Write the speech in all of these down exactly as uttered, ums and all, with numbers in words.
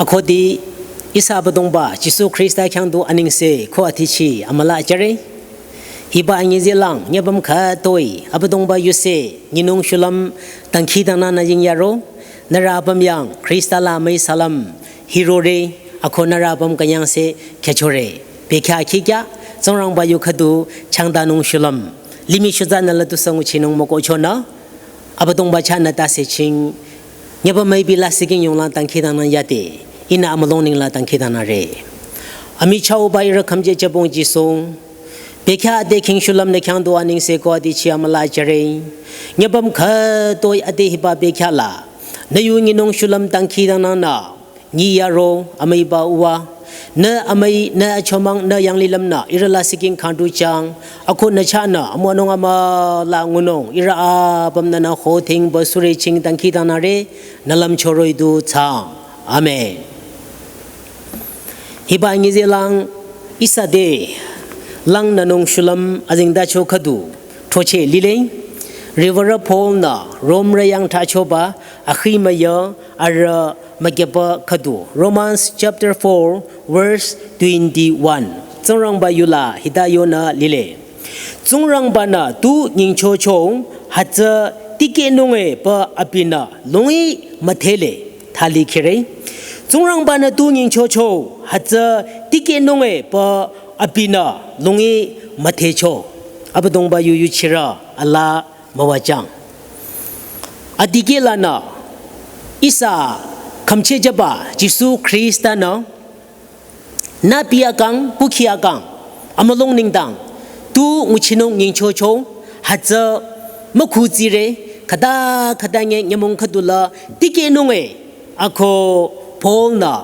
Khode ihsa Abüdongba Jisu Khrista khyang du anengse ko atichi amüla jüre. Hiba anyüzehlang nyübüm khütoi Abüdongba yuse nyinung shulüm dangkhidangnangnü yingyaro. Nührü apüm yang Khrista la müi salam hirore, ako nührü apüm künyangse khyüchore. Bekhyah khikya Tsingrangba yu khüdu changdanung shulüm limih shutsanü la tusü nguchinung mükohchonü, Abüdongba chahnü tase ching nyübüm müipi lasih king yonglang dangkhidangnang yade, ihnü amülung nengla dangkhidangnangre. Amichahba ihrü khümje jübong Jisu, bekhyah ade khing shulüm nü khyang du anengse ko atichi amüla jüre. Nyübüm khütoi ade hiba bekhyah la nü yu nyinung shulüm dangkhidangnangnü nyi yaro amüiba uwa. Nü amüi, nü achomang, nü yanglilümnü ihrü lasih king khangdu chang, ako nü chahnü amüwanung amüla ngunung ihrü apüm nünü hothingba sure ching dangkhidangnangre, nü lümcho roh-i du thsaang. Amen. Hiba anyüzehlang ihsa de langnünung shulüm azengtacho khüdu throcheh lile. Riwürü Paul-nü Romrü yang thrachoba akhi müyü arüh mükyüpa khüdu. Romans chapter four, verse twenty-one. Tsingrangba yula hita yonü lile. Tsingrangba-nü tu nyingchocho hütsü tikehnung-e pü abinü lungyi müdhele thali khire. Tsingrangba-nü tu nyingchocho hütsü tikehnung-e pü abinü lungyi müdhecho. Abüdongba yu yuchirü alaa müwajüng. Adikehlanü ihsa khümchejüba Jisu Khrista-nü nüpi akang, kukhi akang, amülung nengdang tu nguchinung nyingchocho hütsü mükhutsire. Khüta khüta nge nyümong khüdula tikehnung-e, ako Paul-nü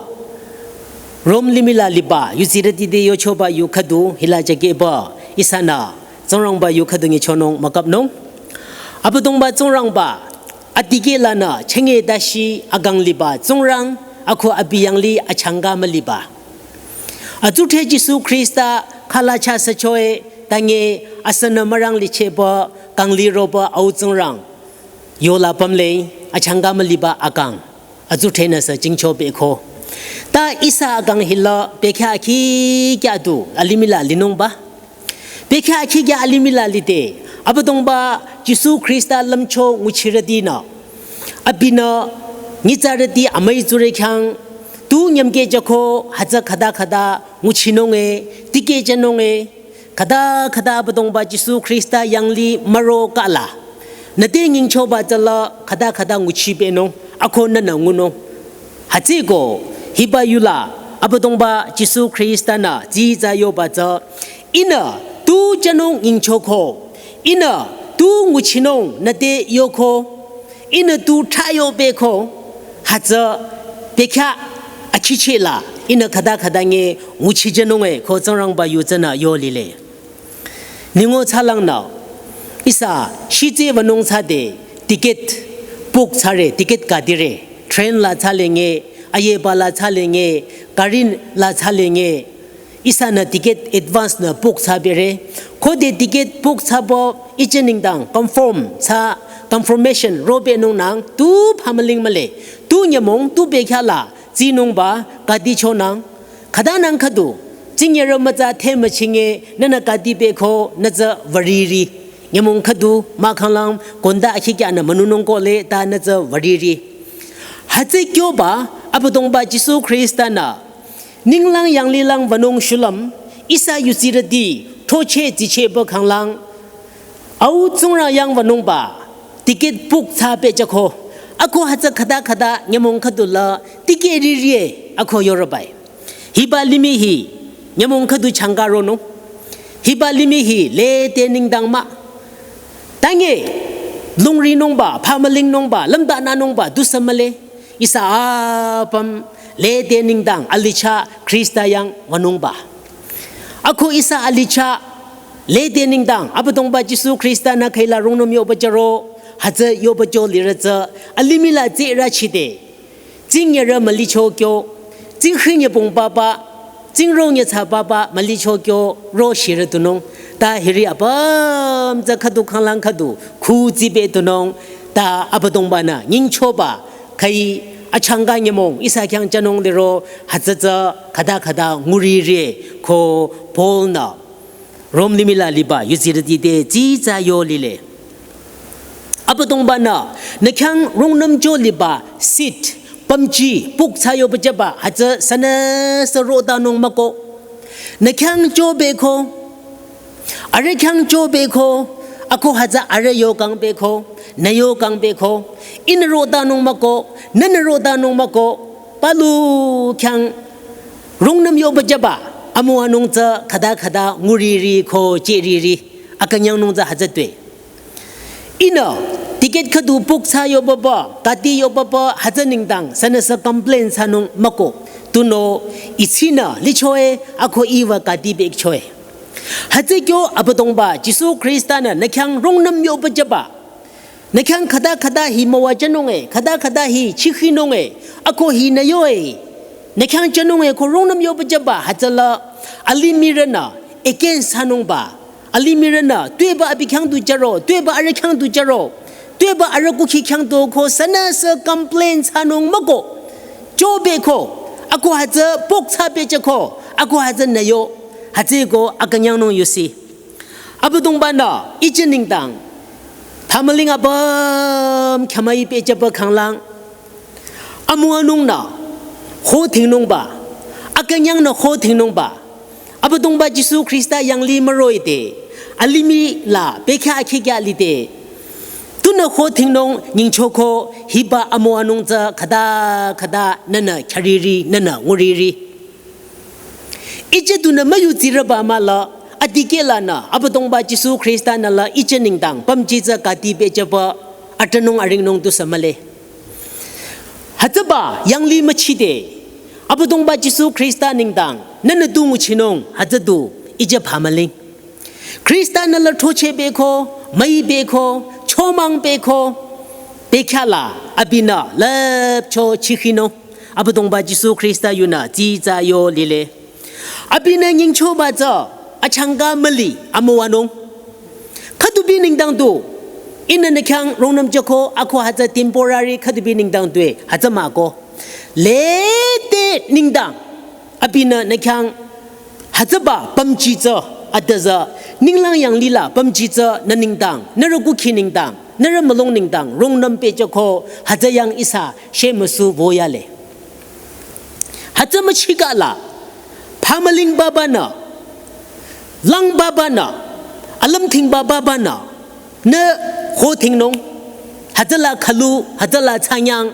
Rom limih la liba yuzirüti te yochoba yu khüdu hila jakehba ihsanü Tsingrangba yu khüdu nyichonung mükapnung. Abüdongba Tsingrangba, adikehlanü chenge dashi akang liba Tsingrang, ako abi yanglih achangka müliba. Atsudhre Jisu Khrista khala chah sücho-e tange asünü mürang lichehba kangli roba Au Tsingrang yola pümle, achangka müliba akang atsudhrenü sü jingcho beko. Ta ihsa akang hila bekhyah khikya du alimih la linungba. Bekhyah khikya alimih la lide, Abüdongba Jisu Khrista lümcho nguchirütinü, abinü nyitsarüti amüi tsurü khyang tu nyümkeh jüko hütsü khüta khüta nguchinung-e, tikeh jünung-e, khüta khüta Abüdongba Jisu Khrista yanglih müro kala nüte nyingchoba tsüla khüta khüta nguchipehnung, ako nünü ngunung. Hütsüeko hiba yula Abüdongba Jisu Khrista-nü tsitsa yoba tsü, ihnü tu jünung nyingchoko, ihnü tu nguchinung nüte yoko, ihnü tu thrayo beko, hütsü bekhyah akhicheh la ihnü khüta khüta nge nguchijünung-e ko Tsingrangba yu tsünü yo lile. Ningo thsalangnü ihsa shitse wünung thsade ticket book thsare, ticket kadire, train la thsale nge, ayeba la thsale nge, gari la thsale nge, ihsanü ticket advance nü book thsabere. Khode ticket book thsabo iche nengdang confirm thsa, confirmation robehnung nang tu phamüling mühle, tu nyümong tu bekhyah la tsinungba kadichonang. Khütanang khüdu, tsingyerü mütsa the müchinge nünü kadibeko nü tsü würiri. Nyümong khüdu mahkhanglang konda akhikyanü münunung kohle ta nü tsü würiri. Hütsü kyoba Abüdongba Jisu Khrista-nü ninglang yanglihlang wünung shulüm ihsa yuzirüti throcheh tsichehba khanglang Au Tsingrang yang wünungba ticket book thsapehjüko. Ako hütsü khüta khüta nyümong khüdula ticket riri-e ako yorübai. Hiba limih hi nyümong khüdu changka ronung. Hiba limih hi lede nengdang mah. Tange lungrinungba, phamülingnungba, lümdananungba dusü mühle. Ihsa apüm lede nengdang alichah Khrista yang wünungba. Ako ihsa alichah lede nengdang Abüdongba Jisu Khrista-nü khüila rungnüm yoba jüro, hütsü yoba jü lirü tsü alimih la tsürü chide, tsingyerü mülicho kyo, tsingkhi nyübong papa, tsingro nyütsa papa mülicho kyo ro shirütunung. Ta hiri apüm tsü khüdu khanglang khüdu khu tsipehtunung. Ta Abüdongba-nü nyingchoba khüi achangka nyümong ihsa khyang jünung liro hütsü tsü khüta khüta nguriri ko Paul-nü Rom limih la liba yuzirüti te tsitsa yo lile. Abüdongba-nü nü khyang rungnüm jo liba seed pümji pokthsa yoba jüba hütsü sünüsü rotanung mahko. Nü khyang jo beko, arüh khyang jo beko, ako hütsü arüh yo kang beko, nü yo kang beko, ihnü rotanung mahko, nünü rotanung mahko, palu khyang rungnüm yoba jüba amüwanung tsü khüta khüta nguriri ko jeriri akünyangnung tsü hütsü tue. Ihnü ticket khüdu pokthsa yobaba, kati yobaba hütsü nengdang sünüsü complain thsanung mahko. Tunüo itsinü lichoe ako iwü kati bekchoe. Hütsü kyo Abüdongba Jisu Khrista-nü nü khyang rungnüm yoba jüba, nü khyang khüta khüta hi müwajünung e, khüta khüta hi chikhinung e, ako hi nü yo e, nü khyang jünung e ko rungnüm yoba jüba hütsüla alimihrünü against thsanungba, alimihrünü tuepü abi khyang du jüro, tuepü arüh khyang du jüro, tuepü arüh kukhi khyang du ko sünüsü complain thsanung mahko. Jo beko, ako hütsü pokthsa bejüko, ako hütsü nü yo, hütsüeko akünyangnung yusi. Abüdongba-nü ije nengdang phamüling apüm khyamüi bejüba khanglang amüwanungnü ho thingnungba, akünyangnü ho thingnungba, Abüdongba Jisu Khrista yanglih müroh-i de alimih la bekhyah akhikya lide, tunü ho thingnung nyingchoko hiba amüwanung tsü khüta khüta nünü khyariri, nünü nguriri. Ije tunü müyudsirüba mahla, adikehlanü Abüdongba Jisu Khrista-nü la ije nengdang pümji tsü kati bejüba atünung aringnung tusü mühle. Hütsüba yanglih müchide, Abüdongba Jisu Khrista nengdang nünü tu nguchinung hütsü du ije phamüling. Khrista-nü la throcheh beko, müi beko, chomang beko, bekhyah la abinü lüpcho chikhinung. Abüdongba Jisu Khrista yunü tsitsa yo lile. Abinü nyingchoba tsü achangka müli amüwanung. Khüdubi nengdang du ihnü nü khyang rungnüm jüko ako hütsü temporary khüdubi nengdang due hütsü mahko. Lede nengdang abinü nü khyang hütsüba pümji tsü atüzü ninglang yanglih la pümji tsü nü nengdang, nührü kukhi nengdang, nührü mülung nengdang rungnüm bejüko hütsü yang ihsa shemüsu woyale. Hütsü müchikala, phamüling babanü, lang babanü, alümthingba babanü, nü ho thingnung, hütsüla khalu, hütsüla tsanyang,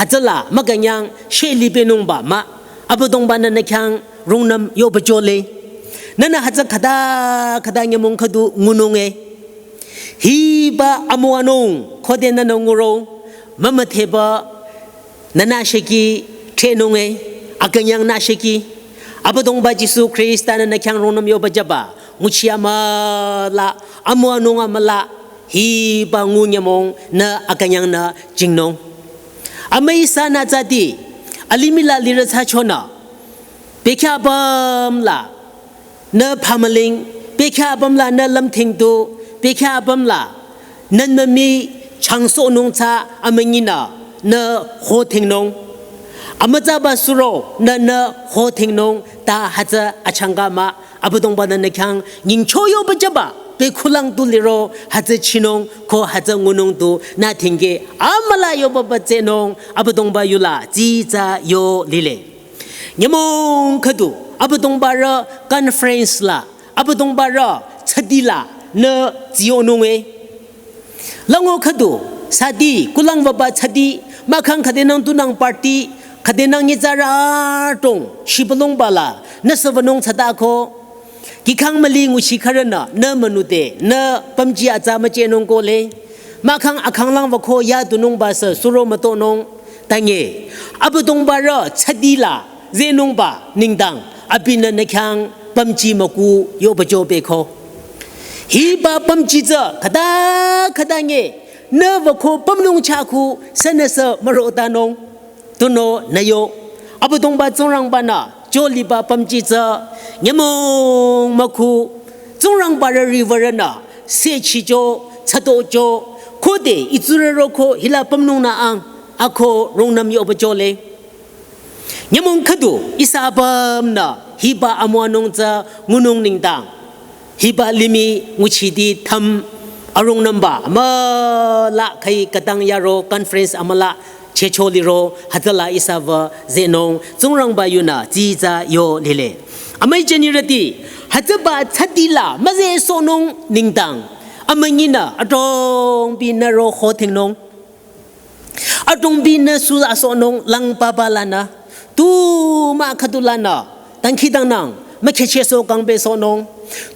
hütsüla mükünyang, sheli benungba mah, Abüdongba-nü nü khyang rungnüm yoba jole. Nünü hütsü khüta khüta nyümong khüdu ngunung e. Hiba amüwanung khode nünü nguro, mümüdheba nünü sheki threnung e, akünyang nü sheki. Abüdongba Jisu Khrista-nü nü khyang rungnüm yoba jüba, nguchi amüla, amüwanung amüla, hiba ngu nyümong nü akünyangnü jingnung. Amüi sanü tsüdi, alimih la lirü thsachonü, bekhyah apüm la nü phamüling, bekhyah apüm la nü lümthingdu, bekhyah apüm la nü nü mii changsohnung tsü amünyinü nü ho thingnung. Amütsaba suro nü nü ho thingnung ta hütsü achangka mah, Abüdongba-nü nü khyang nyingcho yoba jüba, bekhulang tu liro hütsü chinung ko hütsü ngunung tu nü thingke amüla yoba ba tsehnung, Abüdongba yula tsitsa yo lile. Nyümong khüdu, Abüdongbarü conference la, Abüdongbarü tsüdi la, nü tsiyonung e. Lango khüdu, sadi, kulang wüba tsüdi, mahkhang khüdenang tunang party, khüdenang nyitsarü adrong, shibülungba la, nü süwünung tsütako. Kihkhang müli nguchi khürünü, nü münude, nü pümji atsa müchehnung kohle. Mahkhang akhanglang wüko ya dunungba sü suro mütonung. Tange, Abüdongbarü tsüdi la, zehnungba, nengdang, abinü nü khyang pümji müku yoba jo beko. Hiba pümji tsü, khüta khüta nge, nü wüko pümnung chakhu, sünüsü mürotanung. Tunüo nü yo, Abüdongba Tsingrangba-nü, jo liba pümji tsü, nyümong müku, Tsingrangbarü riwürünü, sechijo, tsütojo, khode itsurü roko hila pümnung nü ang. ako rungnüm yoba jole. Nyümong khüdu ihsa apümnü hiba amüwanung tsü ngunung nengdang, hiba limih nguchiti tham arungnümba amüla khüi khütang yaro conference amüla checho liro hütsüla ihsa wü zehnung Tsingrangba yunü tsitsa yo lile. Amüi jünirüti, hütsüba tsatila müzehsohnung nengdang, amünyinü adrongpi nüro khothingnung. Adrongpi nü sulasohnung lang papa lanü. Tu mah khüdu lanü dangkhidangnang mükhehchehsoh kangpehsohnung.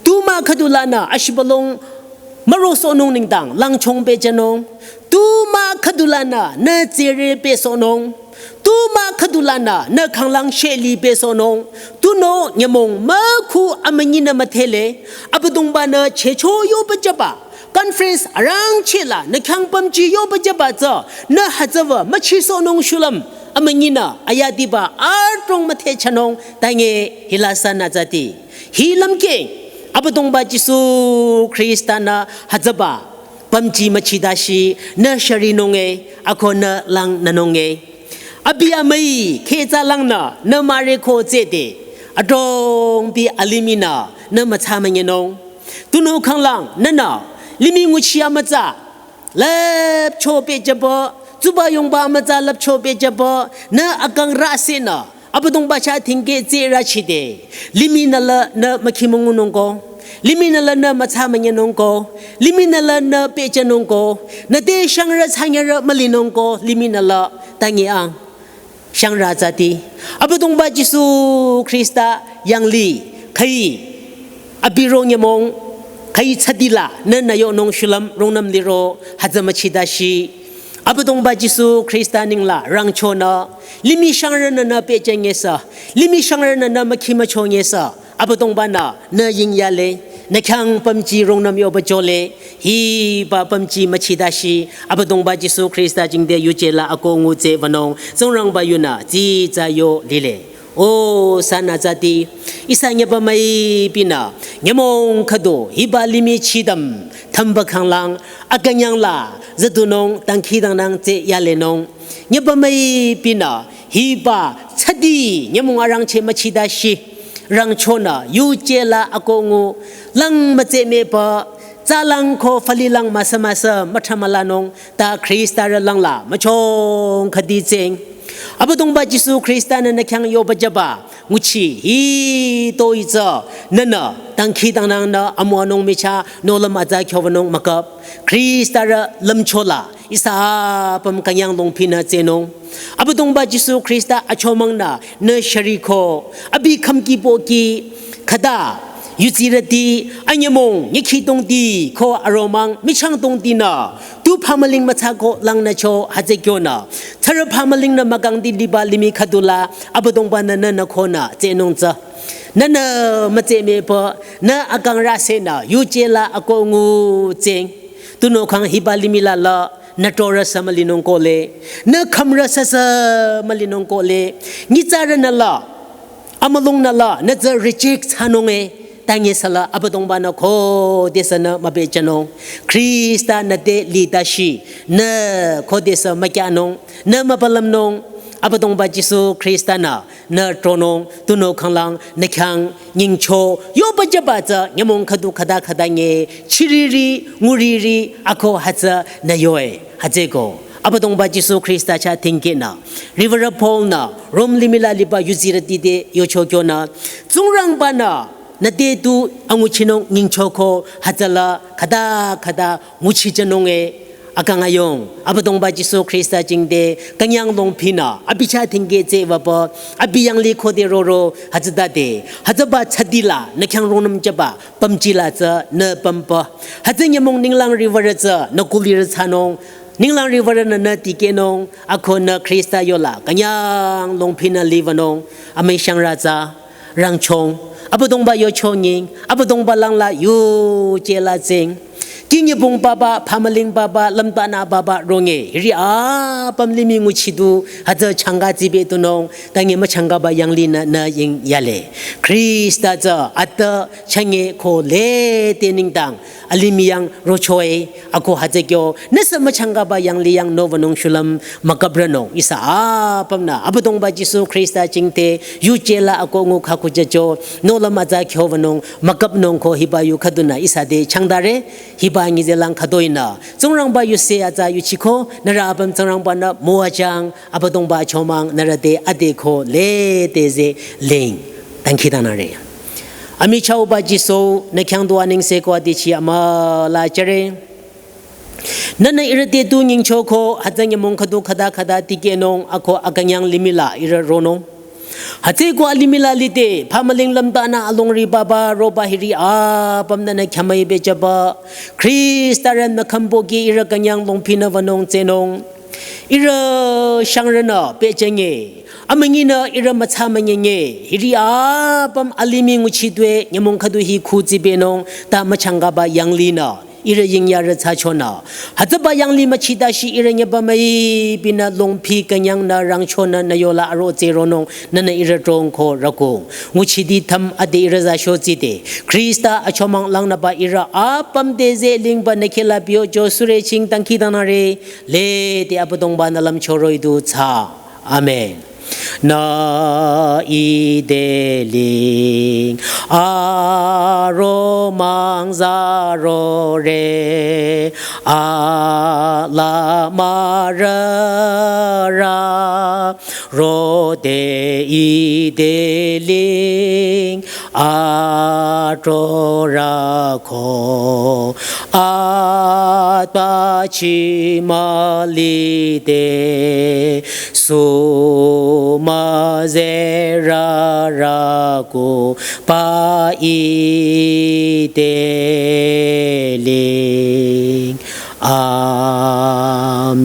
Tu mah khüdu lanü ashibülung mürosohnung nengdang lang chongpehjünung. Tu mah khüdu lanü nü tsere pehsohnung. Tu mah khüdu lanü nü khanglang sheli pehsohnung. Tunüo nyümong mükhu amünyinü müdhele, Abüdongba-nü checho yoba jüba conference arangcheh la nü khyang pümji yoba jüba tsü, nü hütsüwü müchisohnung shulüm, amünyinü ayadiba adrong müdhechanung tange hila sanü tsati. Hi lümkeh, Abüdongba Jisu Khrista-nü hütsüba pümji müchitashi nü sharinunge, ako nü langnünunge. Abi amüi kheh tsalangnü nü müre ko tsede, adrongpi alimihnü nü mütsa münyenung. Tunüo khanglang nünü limih nguchi amütsa lüpcho pehjüba, tsuba yongba amütsa lüpcho pehjüba, nü akang rüsenü Abüdongba chah thingkeh tsü rüchide, limih nü la nü mükhi müngunung ko, limih nü la nü mütsa münyenung ko, limih nü la nü pehjünung ko, nü te shangrü tsanyarü mülinung ko, limih nü la tangi ang shangrü tsati. Abüdongba Jisu Khrista yanglih khüi abi ro nyümong khüi tsatila nünü yonung shulüm rungnüm liro hütsü müchitashi. Abüdongba Jisu Khrista nengla rangchonü, limih shangrünü nü pehjünyesü, limih shangrünü nü mükhi müchonyesü, Abüdongba-nü nü yingyale, nü khyang pümji rungnüm yoba jole, hiba pümji müchitashi, Abüdongba Jisu Khrista jingte yuje la ako ngutsewünung, Tsingrangba yunü tsitsa yo lile. O sanü tsati, ihsa nyüpa müipinü, nyümong khüdu, hiba limih chidam, thamba khanglang, akünyang la, züdunung, dangkhidangnang tsü yalenung. Nyüpa müipinü, hiba, tsati, nyümong arangcheh müchitashi, rangchonü, yuje la ako ngu, lang mütsümüpü, tsalang ko falilang müsa müsa müthamalanung, ta Khrista rü langla müchong khüdi tseng. Abüdongba Jisu Khrista-nü nü khyang yoba jüba nguchi hitoi tsü nünü dangkhidangnangnü amüwanung michah nohlüm atsa kyowünung mükap. Khrista rü lümcho la ihsa apüm künyang longpinü tsenung. Abüdongba Jisu Khrista achomangnü nü shariko, abi khümki pohki, khüta, yudsirüti, anyümong, nyikhihtongti, ko aromang, michangtongtinü, tu phamüling mütsako langnücho hütsü kyonü, tsürü phamülingnü mükangdi liba limih khüdula, Abüdongba-nü nünü khonü tsenung tsü. Nünü mütsümüpü, nü akang rüsenü, yuje la ako ngutseng. Tunüo khang hiba limih la la, nü torü sü mülinung kohle, nü khümrü süsü mülinung kohle, nyitsarünü la, amülungnü la, nü tsü reject thsanunge, tangi sala Abüdongba-nü khodesünü mübejünung, Khrista nü te litashi, nü khodesü mükyanung, nü müpalümnung, Abüdongba Jisu Khrista-nü, nü tronung, tunüo khanglang, nü khyang, nyingcho, yoba jüba tsü, nyümong khüdu khüta khüta nge, chiriri, nguriri, ako hütsü, nü yoe, hütsüko. Abüdongba Jisu Khrista chah thingkehnü. Riwürü Paul-nü, Rom limih la liba yudsirüti te yocho kyonü. Tsingrangba-nü, nü te tu anguchinung nyingchoko, hütsüla, khüta khüta, nguchijünunge, akang ayung, Abüdongba Jisu Khrista jingte, künyang longpinü, abi chah thingkeh tsü wüpü, abi yanglih khode roro, hütsütade, hütsüba tsatila, nü khyang rungnüm jüba, pümjila tsü, nü pümpü. Hütsü nyümong ninglang riwürü tsü, nü kulirü thsanung, ninglang riwürünü nü tikehnung, ako nü Khrista yola, künyang longpinü liwünung, amüi shangrü tsü, rangchong, Abüdongba yochonying, Abüdongba langla yuje la tseng. Kinyebong papa, pamaling papa, lamtana papa, ronge. Hiri apüm limih nguchi du, hütsü changa zibe tunung, tange müchangaba yanglih nü, nü ying yale. Khrista tsü, ata change ko le te nengdang, alimih yang rochoe, ako hütsü kyo, nüsü müchangaba yanglih yang no wünung shulüm, mükapranung, ihsa apüm nü, Abüdongba Jisu Khrista jingte, yuje la ako ngu khaku jajo, no lüm atsa kyo wünung, mükapnung ko hiba yu khüdunü, ihsa te changdare, hiba ngize lang khüdoi nü, Tsingrangba yuse atsa yuchiko, nührü apüm Tsingrangba nü müwajang, Abüdongba achomang, nührü te ade ko le te ze ling. Dangkhidangnangre. Amichahba Jisu, nü khyang du anengse ko adichi amüla jüre. Nühnü ihrü te tu nyingchoko, hütsü nyümong khüdu khüta khüta tikehnung, ako akünyang limih la ihrü ronung. Hütsüeko alimih la lide, pamaling lamtanü alongri papa, roba hiri apüm nühnü khyamüi bejüba. Khrista rü nü khamboki ihrü künyang longpinü wünung tsehnung. Ihrü shangrünü pehjenge. Amünginü ihrü mütsa münyenge. Hiri apüm alimih nguchitwe, nyümong khüdu hi khu zibenung, ta müchangaba yanglih nü. Ihrü yingyarü tsachonü. Hütsüba yanglih müchitashi ihrü nyeba müi binü longpi künyang nü rangchonü nü yola aro tseronung nühnü ihrü trong ko rakung. Nguchiti tham ade ihrü za sho zide. Khrista achomang langnüba ihrü apüm te ze lingba nü khela pio jo sure ching dangkhidangnangre. Le te Abüdongba nü lümcho roh-i du tsa. Amen. Nü ite ling aromang zarore ala mürürü rode ite ling atrorü ko atbachi mülide su müzerürü ko ba ite ling. Amen.